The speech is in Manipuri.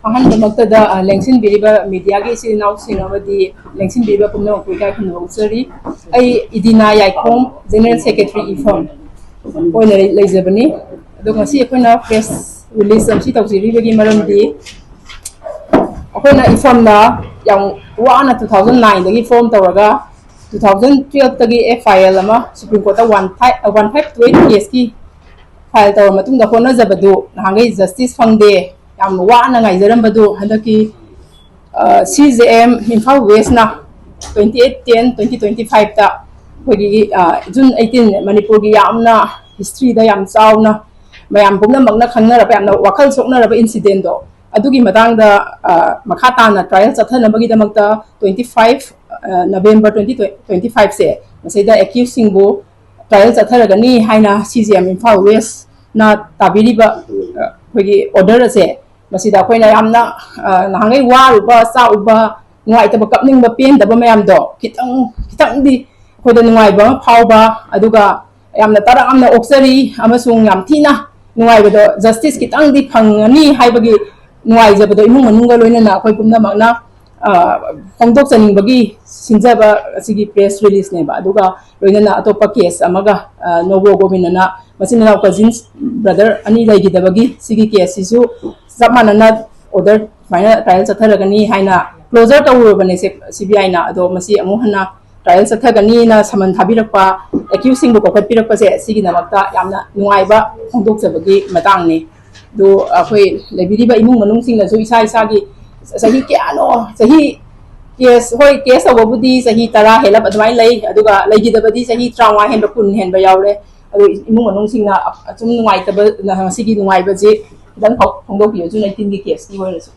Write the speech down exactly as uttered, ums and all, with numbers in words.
ꯑꯍꯥꯟꯕꯃꯛꯇꯗ, ꯑ, ꯂꯦꯡꯁꯤꯟꯕꯤꯔꯤꯕ ꯃꯤꯗꯤꯌꯥꯒꯤ ꯏꯆꯤꯜ ꯏꯅꯥꯎꯁꯤꯡ ꯑꯃꯗꯤ ꯂꯦꯡꯁꯤꯟꯕꯤꯔꯤꯕ ꯄꯨꯝꯅꯃꯛꯄꯨ ꯏꯀꯥꯏ ꯈꯨꯝꯅꯕ ꯎꯠꯆꯔꯤ꯫ ꯑꯩ ꯏꯗꯤꯅꯥ ꯌꯥꯏꯈꯣꯝ, ꯖꯦꯅꯔꯦꯜ ꯁꯦꯀ꯭ꯔꯦꯇꯔꯤ ꯏꯐꯝ ꯑꯣꯏꯅ ꯂꯩꯖꯕꯅꯤ꯫ ꯑꯗꯣ ꯉꯁꯤ ꯑꯩꯈꯣꯏꯅ ꯄ꯭ꯔꯦꯁ ꯔꯤꯂꯤꯁ ꯑꯁꯤ ꯇꯧꯖꯔꯤꯕꯒꯤ ꯃꯔꯝꯗꯤ, ꯑꯩꯈꯣꯏꯅ ꯏꯐꯝꯅ ꯌꯥꯝ ꯋꯥꯅ two thousand nine ꯗꯒꯤ ꯐꯣꯔꯝ ꯇꯧꯔꯒ, two thousand twelve ꯗꯒꯤ F I L ꯑꯃ ꯁꯨꯄ꯭ꯔꯤꯝ ꯀꯣꯔꯠꯇ one five, one five two eight ꯀꯦꯁꯀꯤ ꯐꯥꯏꯜ ꯇꯧꯔ ꯃꯇꯨꯡꯗ ꯍꯣꯠꯅꯖꯕꯗꯨ ꯅꯍꯥꯟꯈꯩ ꯖꯁꯇꯤꯁ ꯐꯪꯗꯦ, ꯌꯥꯝ ꯋꯥꯅ ꯉꯥꯏꯖꯔꯝꯕꯗꯨ ꯍꯟꯗꯛꯀꯤ, ꯑ, C J M Imphal ꯋꯦꯁꯅ twenty eight ten twenty twenty five ꯇ ꯑꯩꯈꯣꯏꯒꯤ, ꯑ, June eighteen, ꯃꯅꯤꯄꯨꯔꯒꯤ ꯌꯥꯝꯅ ꯍꯤꯁꯇ꯭ꯔꯤꯗ ꯌꯥꯝ ꯆꯥꯎꯅ ꯃꯌꯥꯝ ꯄꯨꯝꯅꯃꯛꯅ ꯈꯪꯅꯔꯕ, ꯌꯥꯝꯅ ꯋꯥꯈꯜ ꯁꯣꯛꯅꯔꯕ ꯏꯟꯁꯤꯗꯦꯟꯗꯣ, ꯑꯗꯨꯒꯤ ꯃꯇꯥꯡꯗ, ꯑ, ꯃꯈꯥ ꯇꯥꯅ ꯇ꯭ꯔꯥꯏꯌꯦꯜ ꯆꯠꯊꯅꯕꯒꯤꯗꯃꯛꯇ twenty five, ꯑ, November twenty twenty five ꯁꯦ ꯃꯁꯤꯗ ꯑꯦꯀ꯭ꯌꯨꯁꯁꯤꯡꯕꯨ ꯇ꯭ꯔꯥꯏꯌꯦꯜ ꯆꯠꯊꯔꯒꯅꯤ ꯍꯥꯏꯅ C J M ꯏꯝꯐꯥꯜ ꯋꯦꯁꯅ ꯇꯥꯕꯤꯔꯤꯕ, ꯑ, ꯑꯩꯈꯣꯏꯒꯤ ꯑꯣꯔꯗꯔ ꯑꯁꯦ, ꯃꯁꯤꯗ ꯑꯩꯈꯣꯏꯅ ꯌꯥꯝꯅ, ꯑ, ꯅꯍꯥꯟꯈꯩ ꯋꯥꯔꯨꯕ, ꯆꯥꯛꯎꯕ, ꯅꯨꯡꯉꯥꯏꯇꯕ, ꯀꯞꯅꯤꯡꯕ, ꯄꯦꯟꯗꯕ ꯃꯌꯥꯝꯗꯣ ꯈꯤꯇꯪ, ꯈꯤꯇꯪꯗꯤ ꯑꯩꯈꯣꯏꯗ ꯅꯨꯡꯉꯥꯏꯕ ꯑꯃ ꯐꯥꯎꯕ, ꯑꯗꯨꯒ ꯌꯥꯝꯅ ꯇꯔꯥꯝꯅ ꯑꯣꯛꯆꯔꯤ ꯑꯃꯁꯨꯡ ꯌꯥꯝ ꯊꯤꯅ ꯅꯨꯡꯉꯥꯏꯕꯗꯣ, ꯖꯁꯇꯤꯁ ꯈꯤꯇꯪꯗꯤ ꯐꯪꯉꯅꯤ ꯍꯥꯏꯕꯒꯤ ꯅꯨꯡꯉꯥꯏꯖꯕꯗꯣ ꯏꯃꯨꯡ ꯃꯅꯨꯡꯒ ꯂꯣꯏꯅꯅ ꯑꯩꯈꯣꯏ ꯄꯨꯝꯅꯃꯛꯅ, ꯑ, ꯐꯣꯡꯗꯣꯛꯆꯅꯤꯡꯕꯒꯤ ꯁꯤꯟꯖꯕ ꯑꯁꯤꯒꯤ ꯄ꯭ꯔꯦꯁ ꯔꯤꯂꯤꯁꯅꯦꯕ꯫ ꯑꯗꯨꯒ ꯂꯣꯏꯅꯅ ꯑꯇꯣꯞꯄ ꯀꯦꯁ ꯑꯃꯒ, ꯑ, ꯅꯣꯕꯣ ꯒꯣꯕꯤꯟꯗꯅ ꯃꯆꯤꯟ ꯃꯅꯥꯎ ꯀꯖꯤꯟ ꯕ꯭ꯔꯗꯔ ꯑꯅꯤ ꯂꯩꯈꯤꯗꯕꯒꯤ ꯁꯤꯒꯤ ꯀꯦꯁꯁꯤꯁꯨ ꯆꯞ ꯃꯥꯟꯅꯅ ꯑꯣꯔꯗꯔ ꯁꯨꯃꯥꯏꯅ ꯇ꯭ꯔꯥꯏꯌꯦꯜ ꯆꯠꯊꯔꯒꯅꯤ ꯍꯥꯏꯅ ꯀ꯭ꯂꯣꯖꯔ ꯇꯧꯔꯨꯔꯕꯅꯦ ꯁꯤ-, C B I ꯅ꯫ ꯑꯗꯣ ꯃꯁꯤ ꯑꯃꯨꯛ ꯍꯟꯅ ꯇ꯭ꯔꯥꯏꯌꯦꯜ ꯆꯠꯊꯒꯅꯤꯅ ꯁꯃꯟ ꯊꯥꯕꯤꯔꯛꯄ, ꯑꯦꯀ꯭ꯌꯨꯁꯁꯤꯡꯕꯨ ꯀꯧꯈꯠꯄꯤꯔꯛꯄꯁꯦ, ꯁꯤꯒꯤꯗꯃꯛꯇ ꯌꯥꯝꯅ ꯅꯨꯡꯉꯥꯏꯕ ꯐꯣꯡꯗꯣꯛꯆꯕꯒꯤ ꯃꯇꯥꯡꯅꯤ꯫ ꯑꯗꯣ ꯑꯩꯈꯣꯏ ꯂꯩꯕꯤꯔꯤꯕ ꯏꯃꯨꯡ ꯃꯅꯨꯡꯁꯤꯡꯅꯁꯨ ꯏꯁꯥ ꯏꯁꯥꯒꯤ ꯆꯍꯤ ꯀꯌꯥꯅꯣ, ꯆꯍꯤ, ꯀꯦꯁ, ꯍꯣꯏ, ꯀꯦꯁ ꯇꯧꯕꯕꯨꯗꯤ ꯆꯍꯤ ꯇꯔꯥ ꯍꯦꯜꯂꯞ ꯑꯗꯨꯃꯥꯏꯅ ꯂꯩ, ꯑꯗꯨꯒ ꯂꯩꯈꯤꯗꯕꯗꯤ ꯆꯍꯤ ꯇꯔꯥꯃꯉꯥ ꯍꯦꯟꯕ, ꯀꯨꯟ ꯍꯦꯟꯕ ꯌꯥꯎꯔꯦ꯫ ꯑꯗꯣ ꯏꯃꯨꯡ ꯃꯅꯨꯡꯁꯤꯡꯅ ꯑꯁꯨꯝ ꯅꯨꯡꯉꯥꯏꯇꯕ, ꯉꯁꯤꯒꯤ ꯅꯨꯡꯉꯥꯏꯕꯁꯦ ꯈꯤꯇꯪ ꯐꯣꯡꯗꯣꯛꯄꯤꯌꯨ, June eighteen ꯒꯤ ꯀꯦꯁꯀꯤ ꯑꯣꯏꯔꯁꯨ꯫